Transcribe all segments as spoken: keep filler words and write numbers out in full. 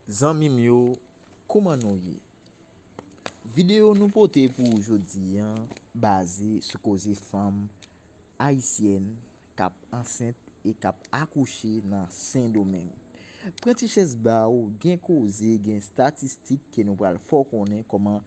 Zanmi m yo, kouman nou ye? Videyo nou pote pou ou jodi a baze sou koze fanm ayisyèn k ap ansent e k ap akouche nan Sendomeng. Pran ti chèz ba w, gen koze, gen estatistik ke nou pral fè w konnen kòman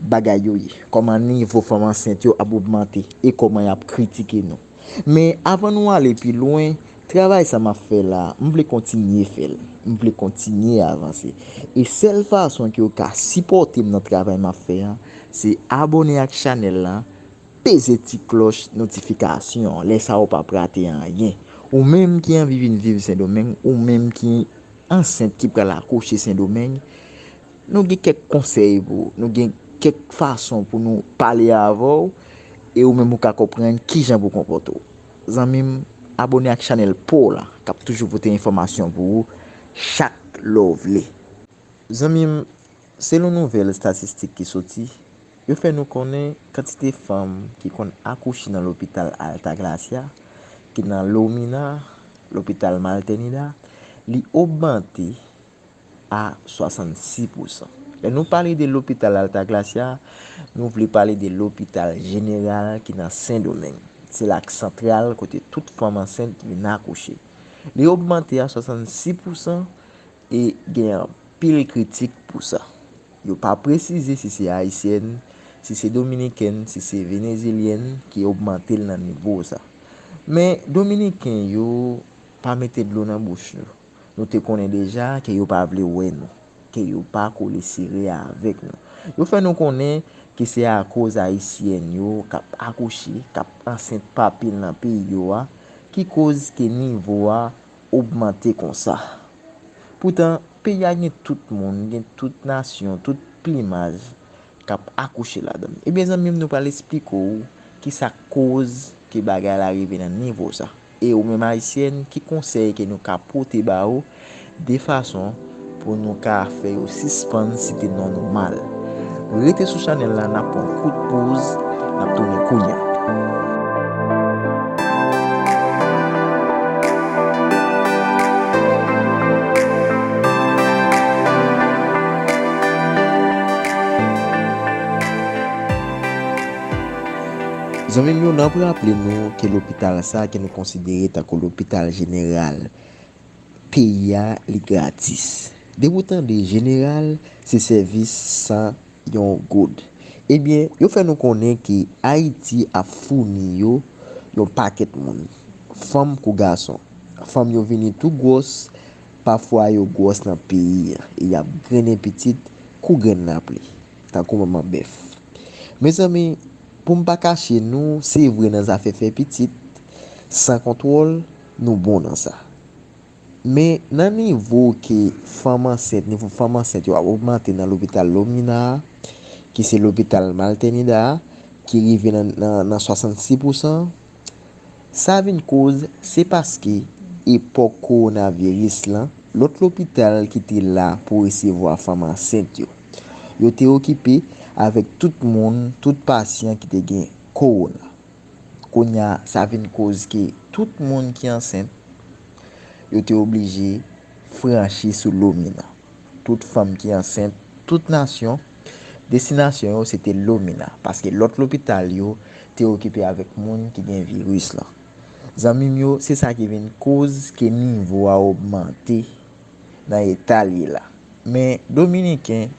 bagay yo ye, kòman nivo fanm ansent yo ap ogmante e kòman y ap kritike nou. Men avan nou ale pi lwen, travay sa m ap fè la, m vle kontinye fè l. M vle kontinye avanse. E sèl fason ke w ka sipòte m nan travay m ap fè a, se abòne ak chanèl la, peze ti klòch notifikasyon an. Lè sa a, w p ap rate anyen. Ou menm ki anvi vin viv Sendomeng, ou menm ki ansent ki pral akouche Sendomeng, nou gen kèk konsèy pou ou, nou gen kèk fason pou nou pale avè w, e ou menm ou ka konprann kijan pou w konpòte w. Zanmi m, abòne ak chanèl pa w la, k ap toujou pote enfòmasyon pou ou chak lè w vle. Zanmi m, selon nouvèl estatistik ki soti, yo fè nou konnen kantite fanm ki konn akouche nan lopital Altagracia, ki nan Lomina, lopital Maltenida, li ogmante a swasannsis pousan. Lè nou pale de lopital Altagracia, nou vle pale de lopital jeneral ki nan Sendomeng. Se la k santral kote tout fanm ansent vin akouche. Li ogmante a swasannsis pousan e gen anpil kritik pou sa. Yo pa presize si se ayisyèn, si se dominikèn, si se venezelyèn ki ogmante l nan nivo sa. Men dominiken yo pa mete dlo nan bouch nou. Nou te konnen deja ke yo pa vle wè nou, ke yo pa kole sere avèk nou. Yo fè nou konnen ke se akoz ayisyèn yo k ap akouche, k ap ansent pa pil nan peyi yo a, ki koz ke nivo a ogmante konsa. Poutan, peyi a gen tout moun, gen tout nasyon, tout plimaj k ap akouche ladan l. Ebyen, zanmi m, nou pral esplike w kisa k koz ke bagay la rive nan nivo sa. E ou menm ayisyèn, ki konsèy ke nou ka pote ba ou de fason pou nou ka fè yo sispann site non nou mal? Rete sou chanèl la, n ap pran kout poz, n ap tounen kounye a. Zanmi m yo, n ap raple nou ke lopital sa ke nou konsidere tankou lopital jeneral peyi a, li gratis. Depi w tande jeneral, se sèvis san yon goud. Ebyen, yo fè nou konnen ke Ayiti ap founi yo yon pakèt moun, fanm kou gason. Fanm yo vini tou gwòs, pafwa yo gwòs nan peyi a, e y ap grennen pitit kou grenn lapli, tankou manman bèf. Mezanmi, pou m pa kache nou, se vre nan zafè fè pitit, san kontwòl, nou bon nan sa. Men nan nivo ke fanm ansent, nivo fanm ansent yo ap ogmante nan lopital Lomina a, ki se lopital Maltenida a, ki rive nan, nan, nan swasannsis pousan, sa vin koz, se paske epòk kowonaviris lan, lòt lopital ki te la pou resevwa fanm ansent yo, yo te okipe avèk tout moun, tout pasyan ki te gen kowona. Kounye a, sa vin koz ke tout moun ki ansent, yo te oblije franchi sou Lomina. Tout fanm ki ansent, tout nasyon, destinasyon yo se te Lomina, paske lòt lopital yo te okipe avèk moun ki gen viris lan. Zanmi m yo, se sa ki vin koz ke nivo a ogmante nan eta l ye la. Men dominiken,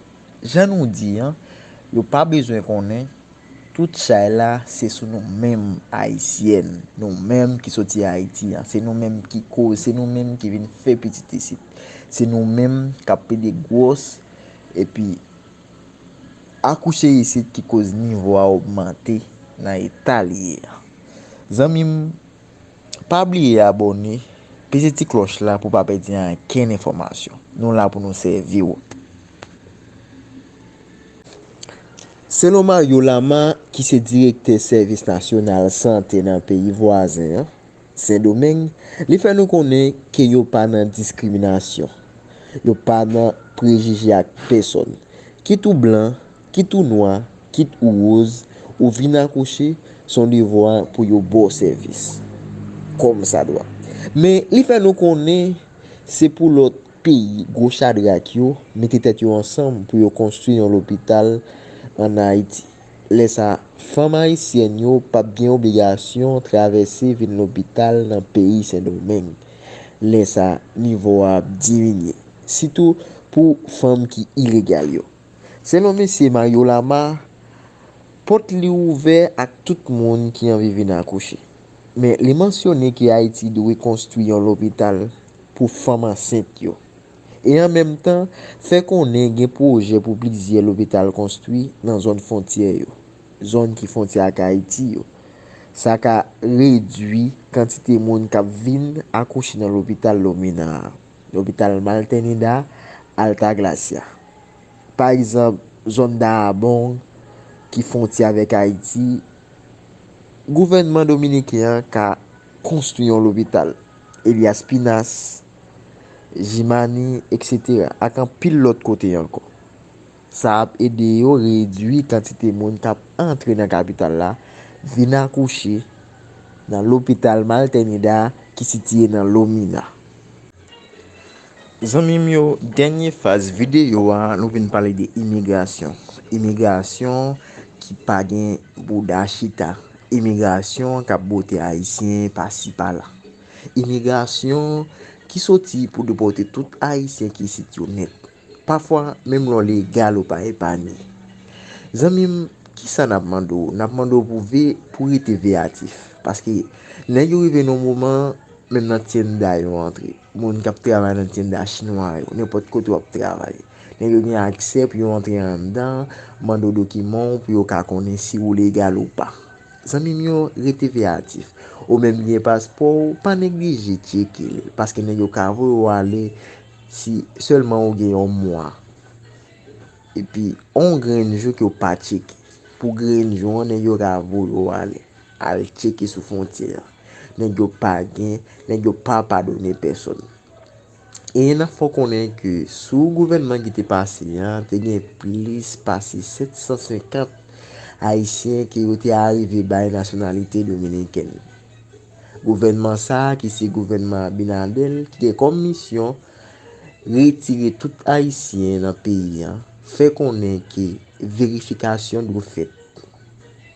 jan nou di an, yo pa bezwen konnen, tout chay la se sou nou menm ayisyèn, nou menm ki soti Ayiti an, se nou menm ki koz, se nou menm ki vin fè pitit isit, se nou menm k ap pede gwòs epi akouche isit ki koz nivo a ogmante nan eta l ye a. Zanmi m, pa bliye abòne, peze ti klòch la pou w pa pèdi ankenn enfòmasyon. Nou la pou nou sèvi w. Selon Mario Lama, ki se direktè Sèvis Nasyonal Sante nan peyi vwazen an, Sendomeng, li fè nou konnen ke yo pa nan diskriminasyon. Yo pa nan prejije ak pèsonn. Kit ou blan, kit ou nwa, kit ou woz, ou vin akouche, se yon devwa pou yo ba w sèvis kòmsadwa. Men li fè nou konnen se pou lòt peyi gwo chadrak yo mete tèt yo ansanm pou yo konstwi yon lopital ann Ayiti. Lè sa, fanm ayisyèn yo p ap gen obligasyon travèse vin lopital nan peyi Sendomeng. Lè sa, nivo a ap diminye, sitou pou fanm ki ilegal yo. Selon mesye Mario Lama, pòt li ouvè ak tout moun ki anvi vin akouche. Men li mansyone ke Ayiti dwe konstwi yon lopital pou fanm ansent yo. E an menm tan, fè konnen gen pwojè pou plizyè lopital konstwi nan zòn fwontyè yo, zòn ki fwontyè ak Ayiti yo. Sa ka redui kantite moun k ap vin akouche nan lopital Lomina a, lopital Maltenida, Altagracia. Pa egzanp, zòn Dahabong ki fwontyè avèk Ayiti, gouvènman dominiken an ka konstwi yon lopital, Elias Pinas, Jimani, etsetera, ak anpil lòt kote ankò. Sa ap ede yo redui kantite moun k ap antre nan kapital la vin akouche nan lopital Maltenida ki sitiye nan Lomina. Zanmi m yo, dènye faz videyo a, nou vin pale de imigrasyon. Imigrasyon ki pa gen bouda chita. Imigrasyon k ap bote Ayisyen pasi pala. Imigrasyon ki soti pou depòte tout Ayisyen ki isit yo nèt. Pafwa, menm lè w legal, ou pa epanye. Zanmi m, kisa n ap mande w? N ap mande w pou ve-, pou rete veyatif. Paske nèg yo rive nan moman, menm nan tyenda yo antre. Moun k ap travay nan tyenda chinwa yo, nenpòt kote w ap travay. Nèg yo gen aksè pou yo antre anndan, mande w dokiman w pou yo ka konnen si ou legal ou pa. Zanmi m yo, rete veyatif. Ou menm gen paspò w, pa neglije tcheke l, paske nèg yo ka voye w ale si sèlman ou gen yon mwa. Epi, on grenn jou ke w pa tcheke. Pou grenn jou an, nèg yo ka voye w ale. Al tcheke sou fwontyè a. Nèg yo pa gen, nèg yo pa padone pèsòn. E n ap fè w konnen ke sou gouvènman ki te pase an, te gen plis pase sèt san senkant Ayisyen ke yo te arive bay nasyonalite dominikèn. Gouvènman sa a, ki se gouvènman Abinader, ki gen kòm misyon retire tout Ayisyen nan peyi a, fè konnen ke verifikasyon dwe fèt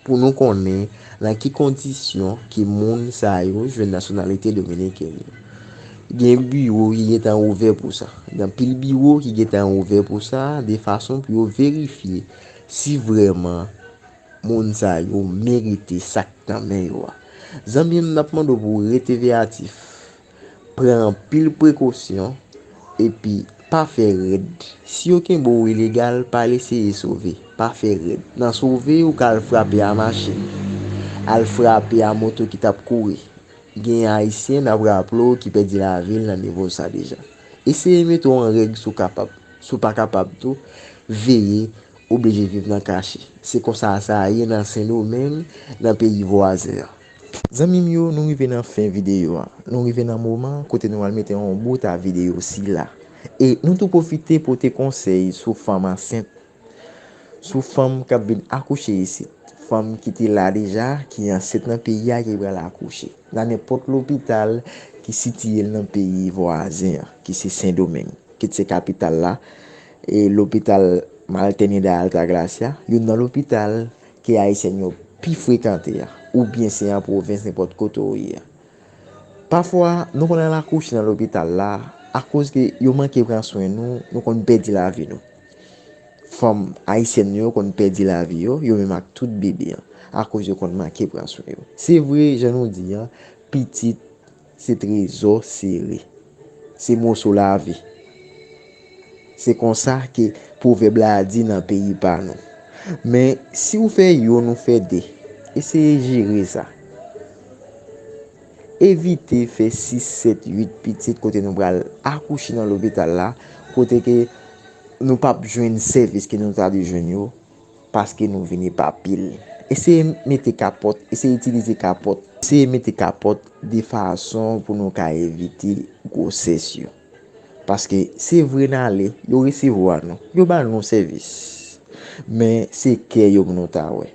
pou nou konnen nan ki kondisyon ke moun sa yo jwenn nasyonalite dominikèn yo. Gen biwo ki gentan ouvè pou sa. Gen anpil biwo ki gentan ouvè pou sa, de fason pou yo verifye si vrèman moun sa yo merite sa k nan men yo a. Zanmi m, n ap mande w pou w rete veyatif. Pran anpil prekosyon, epi pa fè rèd. Si yo kenbe w ilegal, pa l eseye sove. Pa fè rèd. Nan sove, ou ka al frape a machin, al frape a moto ki t ap kouri. Gen Ayisyen, n ap raple w, ki pèdi lavi l nan nivo sa deja. Eseye mete w an règ si w kapab. Si w pa kapab tou, veye, oblije viv nan kache. Se konsa sa ye nan Sendomeng, nan peyi vwazen an. Zanmi m yo, nou rive nan fen videyo a. Nou rive nan moman kote nou al mete yon bout a videyo sila. E nou tou pwofite pote konsèy sou fanm ansent, sou fanm k ap vin akouche isit. Fanm ki te la deja, ki ansent nan peyi a, ki pral akouche. Nan nenpòt lopital ki sitiye l nan peyi vwazen an, ki se Sendomeng, kit se kapital la, e lopital Maltenida Altagracia, youn nan lopital ke Ayisyèn yo pi frekante a, oubyen se an pwovens, nenpòt kote w ye a. Pafwa, nou konn al akouche nan lopital la, akoz ke yo manke pran swen nou, nou konn pèdi lavi nou. Fanm ayisyèn yo konn pèdi lavi yo, yo menm ak tout bebe an, akoz yo konn manke pran swen yo. Se vre, jan nou di an, pitit se trezò sere. Se moso lavi. Se konsa ke pwovèb la di nan peyi pa nou. Men, si w fè youn, ou fè de. Eseye jere sa. Evite fè sis, sèt, uit pitit kote nou pral akouche nan lopital la, kote ke nou p ap jwenn sèvis ke nou ta dwe jwenn yo, paske nou vini pa pil. Eseye mete kapòt, eseye itilize kapòt. Eseye mete kapòt de fason pou nou ka evite gwosès yo. Paske se vre n ale, yo resevwa nou, yo ba nou sèvis. Men se kè yo pou nou ta wè.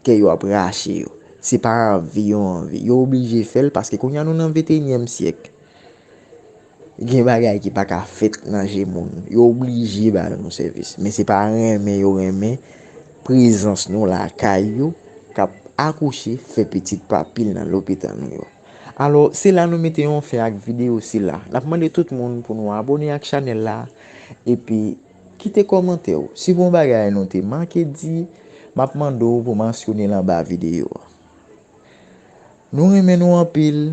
Kè yo ap rache yo. Se pa anvi yo anvi. Yo oblije fè l paske kounye a nou nan venteyinyèm syèk. Gen bagay ki pa ka fèt nan je moun. Yo oblije ba nou sèvis. Men se pa renmen yo renmen prezans nou lakay yo k ap akouche, fè pitit pa pil nan lopital nou yo. Alò, se la nou mete yon fen ak videyo sila. N ap mande tout moun pou nou abòne ak chanèl la, epi kite kòmantè w. Si gon bagay nou te manke di, m ap mande w pou mansyone l anba videyo a. Nou renmen nou anpil.